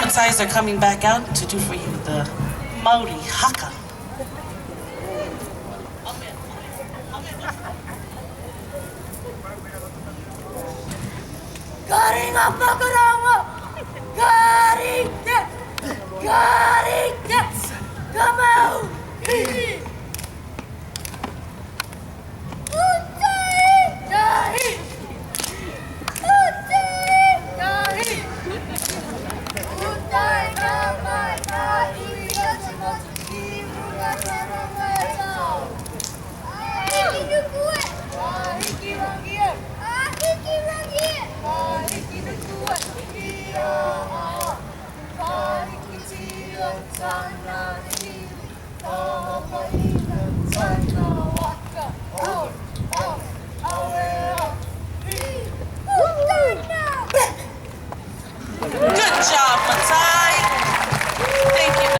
Matais are coming back out to do for you the Māori haka. Ka ringa whakaranga! Ka rite! Ka rite! Ka mau! Good job, Matai!